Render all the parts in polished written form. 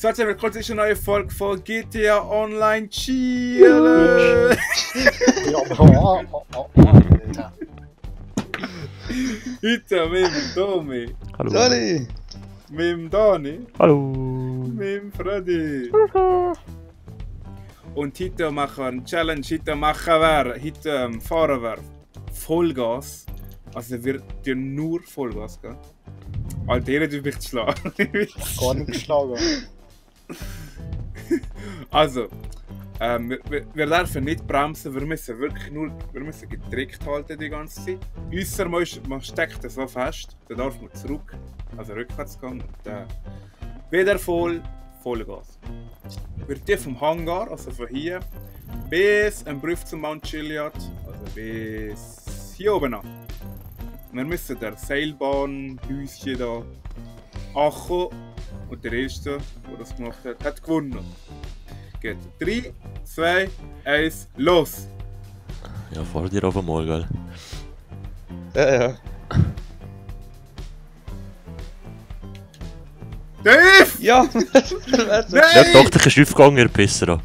So, jetzt willkommen zu einer neuen Folge von GTA Online Chile. Heute mit dem Domi. Hallo. Sorry! Mit dem Dani. Hallo. Mit dem Freddy. Und heute machen wir eine Challenge. Heute fahren wir Vollgas. Also wir tun nur Vollgas gehen. Alter, ihr habt mich zu schlagen. Gar nicht geschlagen. Also, wir dürfen nicht bremsen, wir müssen wirklich nur gedrückt halten die ganze Zeit. Ausser man steckt es so fest, dann darf man zurück, also rückwärts gehen und wieder Vollgas. Wir tun vom Hangar, also von hier, bis ein Brief zum Mount Chiliad, also bis hier oben an. Wir müssen der Seilbahn, Häuschen da ankommen und der Erste, der das gemacht hat, hat gewonnen. Geht 3, 2, 1, los! Ja, fahr dir auf einmal, gell? Ja. Dave! Ja! Nein! Ja, die Taktik ist aufgegangen, besser.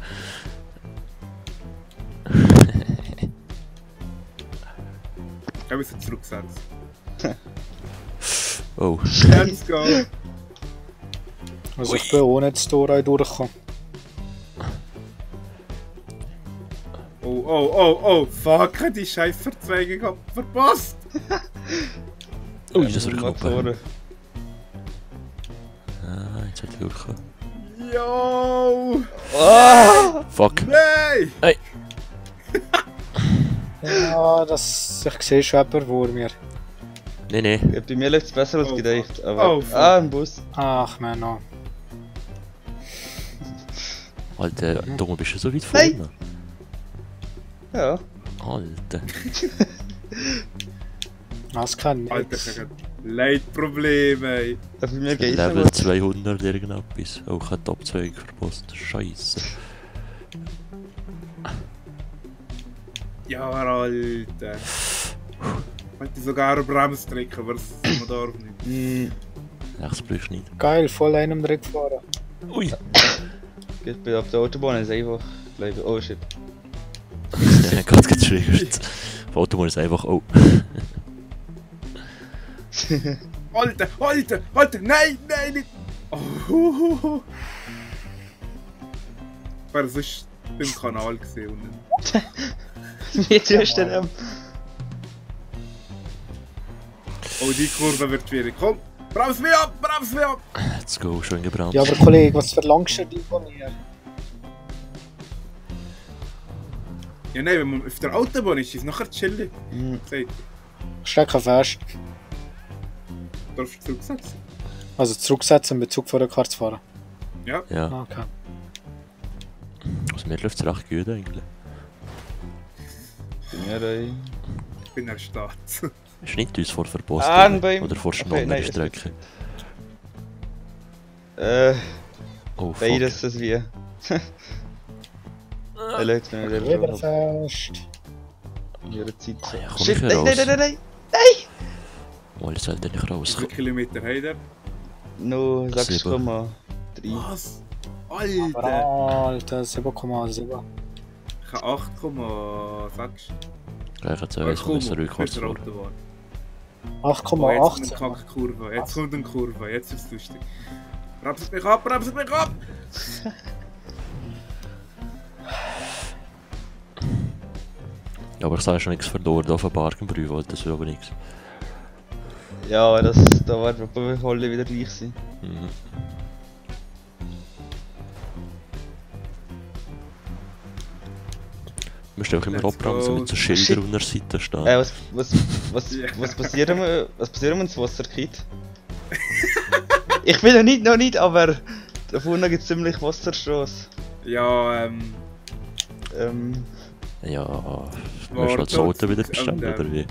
Wir müssen zurücksetzen. Oh. Let's go! Also ich bin ohne das Tor durchgekommen. Oh, fuck, ich die scheiß Verzweigung verpasst! Ui, das wird knapp. Motoren. Ah, jetzt hat er durchgekommen. Yo! Fuck. Nein! Hey. Ja, ich sehe schon jemanden vor mir. Nee. Ja, bei mir läuft es besser als Oh, gedacht, fuck. aber... Oh, fuck. ein Bus. Ach Männer. Alter, Dumme, bist du so weit vorne? Ja. Alter. Das kann Alter, ich nichts. hab Leitprobleme, ey. Ja, bei mir geht's Level noch. 200 irgendetwas. Oh, ich hab die Abzweigung verpasst. Scheiße. Ja, Alter. Ich könnte sogar eine Bremse drücken, aber man darf nicht. Das brauchst du nicht. Geil, voll einem direkt fahren. Ui. Geht bei auf der Autobahn ist einfach bleiben. Oh shit. Ja, ganz getriggert. Auf Autobahn ist einfach, oh. Alter, nein, nicht! Oh, ich war sonst beim Kanal gesehen unten. Wie tust du denn? Oh, die Kurve wird schwierig. Komm, bremse mich ab! Let's go, schön gebrannt. Ja, aber Kollege, was verlangst du von mir? Ja, nein, wenn man auf der Autobahn ist, ist es nachher chillig. Sagt, Stecke fest. darfst du zurücksetzen? Also zurücksetzen, mit Zug vor der Karte fahren. Ja. Ja, Okay. also mir läuft es recht gut eigentlich. Bei mir Ich bin erstarrt. Ist nicht uns vor verpasst, ein Bein. oder vor Okay, schneller nein, Strecke. Oh, fuck. beides das wie. Er lädt mir wieder Wieder drauf. fest. Ihre Zeit. Ah, ja, komm Shit, ich nein! Oh, jetzt sollte er nicht Wie rauskommen. viele Kilometer hat er? Nur 6,3. Was? Alter! Alter, 7,7. Ich habe 8,6. Gleich hat es so müssen rückwärts fahren. 8,8. Jetzt kommt eine Kurve. Jetzt kommt eine Kurve. Jetzt ist es lustig. Bremset mich ab! Ja, aber ich sage schon nichts verloren auf den Barkenbrühe, weil das will aber nichts. Ja, da werden wir alle wieder gleich sein. Mhm. Du musst einfach immer Let's abbremsen go. mit so Schildern an der Seite stehen. Was passiert, wenn ins Wasser geht? Ich will ja noch nicht, aber da vorne gibt es ziemlich Wasserstraße. Ja, Ja, du musst halt das Auto wieder bestellen, oder wie?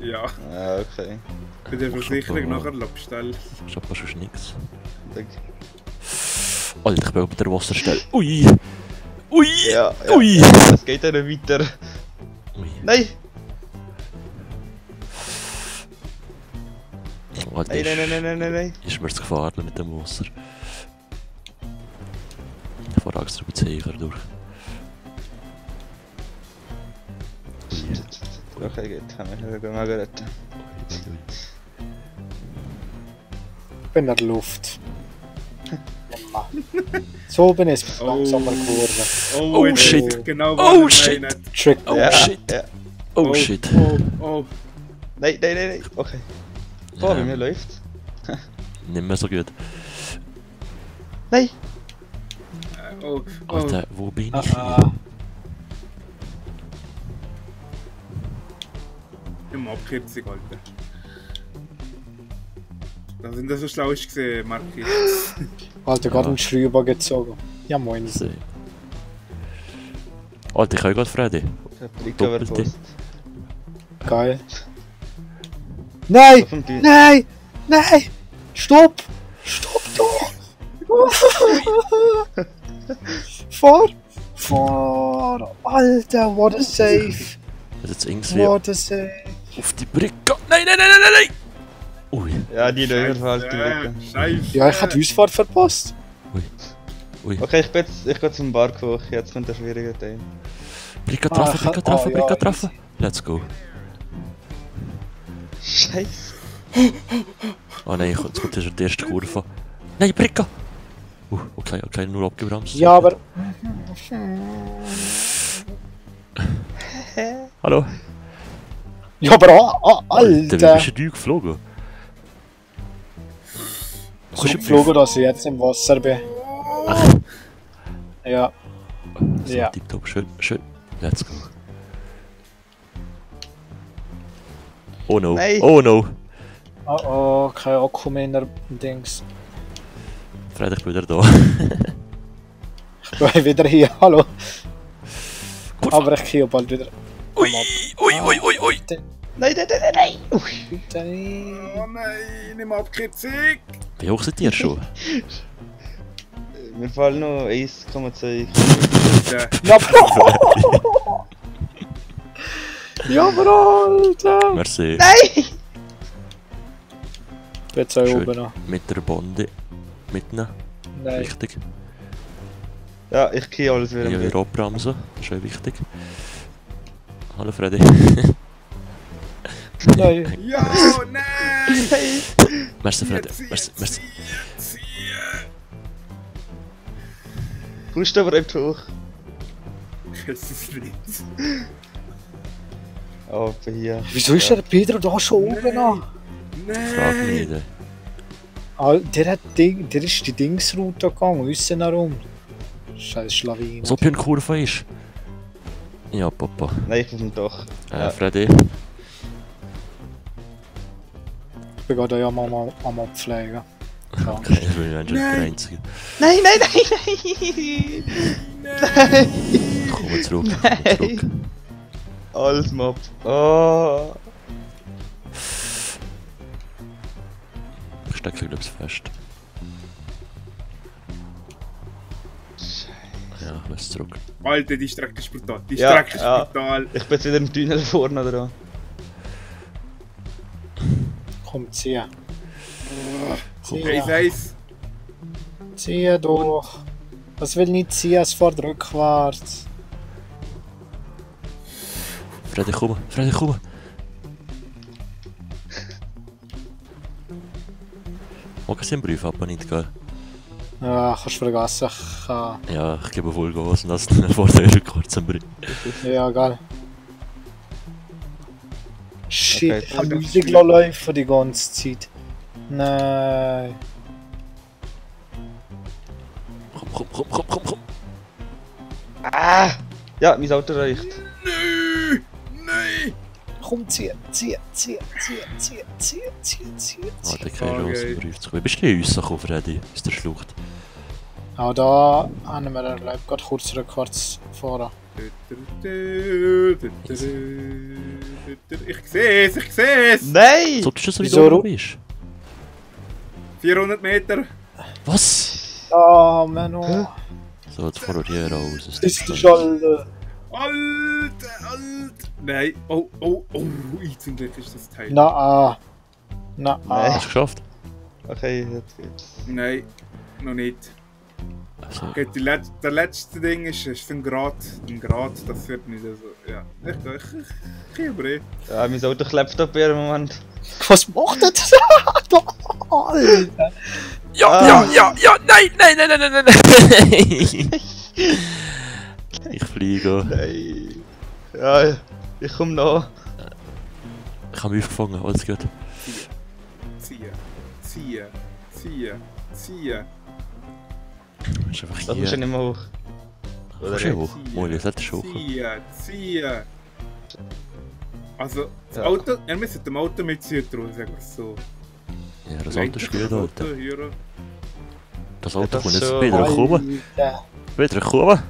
ja. Ah, okay. Bei der Versicherung nachher bestellen. Ich hab fast nichts. Danke. Alter, ich bin bei der Wasserstelle. Ui! Ja, Ui! es geht dann weiter. Ui. Nein! Alter, Nein. ist mir zu gefährlich mit dem Wasser. paar extra Bezeichner durch. Okay, gut, haben wir mal gerettet. Ich bin in der Luft. Ja. So oben ist es langsamer geworden. Oh, jetzt shit. weiß ich genau, Oh, was shit. er meint. Trick. Oh Ja, shit! ja. Oh shit! Oh. Nein, okay. Oh, bei mir läuft's. Nicht mehr so gut. Nein! Oh. Alter, wo bin ich? Immer Abkürzung, Alter. Da sind das so schlau ich gesehen, Marki. Alter, gerade einen Schrauber gezogen. Ja, moin. So. Alter, ich kann gerade Freddy. Doppelte. Geil. Nein! Auf dem Dün. Nein! Nein! Stopp! Stopp doch! Fahr! Alter, what a save! Das ist jetzt irgendwie What a save! auf die Brücke. Nein! Ui, Ja, die Löwerfeld. Scheiße. Ja, ich hab die Ausfahrt verpasst. ui. Okay, ich geh zum Bar hoch, jetzt kommt der schwierige Teil. Brücke treffen, ja, Brücke treffen. Let's go. Scheiße. Oh nein, jetzt kommt die erste Kurve. Nein, Brücke! Okay, nur abgebremst. Ja, aber. Hallo? Ja, aber. Wie Alter! bist du geflogen? So geflogen, dass ich jetzt im Wasser bin. Ach. Ja. So, Ja. tipptopp, schön. Let's go. Oh no, Nein. oh no. Oh, kein Akku mehr in der Dings. Fred, ich bin wieder da. Ich bin wieder hier, hallo. Kurve. Aber ich gehe bald wieder. Ui. Nein! Ui. Oh nein, nimm Abkürzung. Wie hoch seid ihr schon? Mir fallen noch 1,2. Ja. Ja, ja, aber Alter! Merci. Nein! Jetzt auch Schön. oben noch. Mit der Bonde mitnehmen. Nein. Wichtig. Ja, ich gehe alles wieder Ja, mit. wieder abbremsen. Das ist auch wichtig. Hallo Freddy. Nein. Ja, nein. Merci Freddy. Jetzt Merci. ziehen. Kommst du überhaupt hoch? Das ist nicht. Aber hier. Wieso ist der Pedro da schon oben noch? Frag mich nicht. Der ist die Dingsroute gegangen, wissen herum. Scheiß Schlawine. Was ob hier eine Kurve ist? Ja, Papa. Nein, ich auf dem Dach. Freddy. Ich bin gerade ja mal am Abpflegen. Ja. Okay, ich bin anscheinend der Einzige. Nein! Komm zurück. Alles Mob. Oh. Ich stecke glaube ich fest. Ja, ich muss zurück. Alter, die Strecke ist brutal. Die Ja, Strecke ist ja. brutal. Ich bin jetzt wieder im Tunnel vorne dran. Komm, zieh. Eis. Zieh doch. Was will nicht ziehen, es fährt rückwärts. Freddy, komm. Mag ich den Brief aber nicht, gell? Ja, kannst vergessen. Ich kann... Ja, ich gebe Vollgas und das vor der kurzen Brief. Ja, geil. Shit, Okay, ich hab Musik laufen die ganze Zeit. Nein. Komm. Ah! Ja, mein Auto reicht. Nein. Komm, zieh. Ah, der keine Chance, den Brief zu kommen. Wie bist du in uns gekommen, Freddy? Aus der Schlucht? Auch da haben wir erlebt, gerade kurz rückwärts fahren. Ich seh's. Nein! Solltest du so wie Wieso du bist? 400 Meter. Was? Ah, Menno. So, jetzt fahren wir hier raus. Das ist die Schande. Alter. Nein. Oh. Zum Glück ist das Teil. Na. Nein. Hast du geschafft? Okay, jetzt geht's. Nein. Noch nicht. So. Okay, der letzte Ding ist ein Grad, das wird nicht so... Ja, ich überlege. Ja, mein Auto klebt ab im Moment. Was macht er das? Alter! Ja, nein! Ich fliege. Nein. Ja, ich komm noch. Ich habe mich aufgefangen, alles gut. Ziehen. Ist einfach Da kommst du hier. nicht mehr hoch. Oder schon hoch? Moin, jetzt hättest du hoch. Ziehen. Also, das Auto, ihr müsst dem Auto mitziehen, sagen wir es so. Ja, das Auto ist gut, Alter. Hier. Das Auto das kommt jetzt schon. wieder kommen. Alter. Wieder kommen.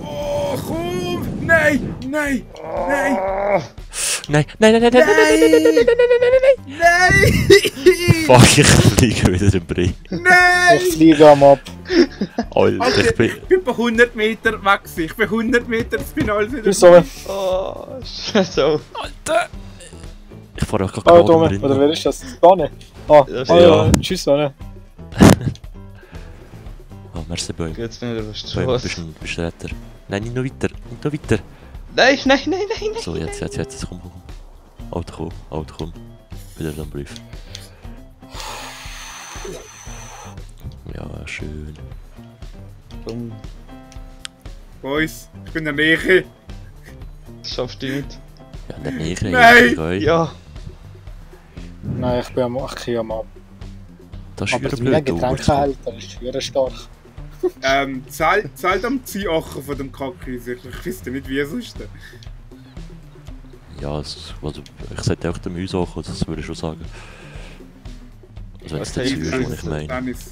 Oh, komm! Nein! Nein! Fuck, ich fliege wieder im Brei. Nein! Ich fliege am ab. Alter, ich bin... Ich bin bei 100 Meter weg. Ich bin 100 Meter, das bin alles wieder. Wieso? Oh, so. Alter! Ich fahre auch Ah, gerade Dome, drin. oder wer ist das? Dane? Ah, Das ja. Tschüss, Dane. Oh, merci, Boy. Jetzt bin ich wieder auf der Boy, Straße. bist du Retter. Nein, nicht noch weiter. Nein. So, jetzt, komm. Auto komm. Wieder den Brief. Ja, schön. Komm, Boys, ich bin in der Nähe. das schaffst du nicht. Ja, in der Nähe. Nein! Ja. Nein, ich bin am ab. Das ist Aber wieder mein blöd. Getränkehälter ist wieder stark. Zahlt am Ziehachen von dem Kackreis. Ich weiß nicht, wie sonst. Ja, also, ich sollte auch dem Häuser ankommen, das würde ich schon sagen. Also wenn es Okay, dazu ist, was ich meine. Dann ist...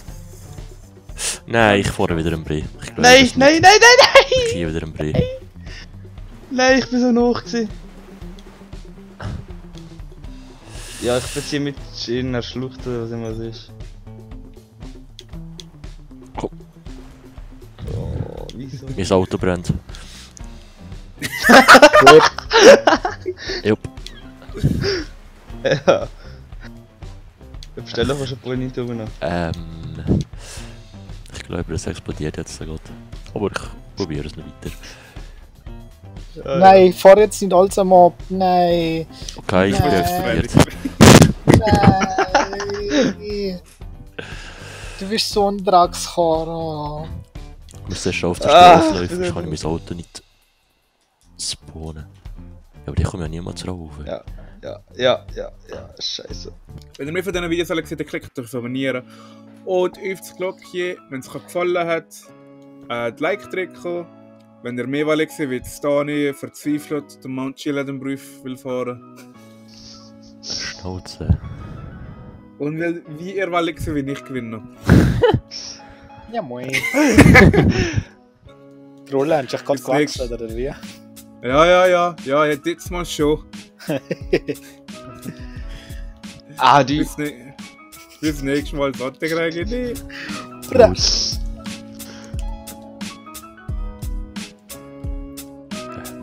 Nein, ich fahre wieder im Brei. Ich glaube, Nein, das nein! nicht. Ich gehe wieder im Brei. Nein, ich bin so hoch gewesen. Ja, ich bin hier mit in einer Schlucht oder was immer es ist. Komm. Oh, wieso? Mein Auto brennt. Gut. Jupp. Ja. Ich bestelle fast ein paar nicht noch. Ich glaube, es explodiert jetzt gerade. Aber ich probiere es noch weiter. Nein, fahr jetzt nicht alles am ab. Nein. Okay, ich bin Nein. explodiert. Nein. Du bist so ein Dreckskarre. Ich muss erst auf der Straße laufen, sonst kann ich mein Auto nicht spawnen. Ja, aber die kommen ja niemals rauf. Ja, scheiße. Wenn ihr mehr von diesen Videos alle gesehen habt, klickt auf Abonnieren. Und auf das Glöckchen, wenn es euch gefallen hat, die Like drücken. Wenn ihr mehr wollt sehen, wie Dani verzweifelt den Mount Chiliad Brief will fahren. Schnauze. Und wie ihr wollt sehen, wie ich gewinne. Ja, moin. Die Rolle hast du dich gerade Bis nächstes- gewechselt, oder wie? Ja, jetzt mal schon. Die. Bis nächstes Mal, Sonntag kriege ich nicht.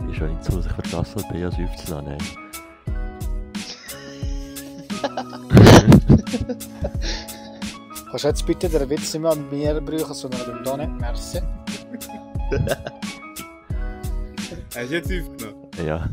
Wie schon nicht zu sich verlassen, bin ich als 15 an. Kannst du jetzt bitte den Witz nicht mehr mit mir brauchen, sondern beim Dane? Merci. Hast du jetzt aufgenommen? Ja.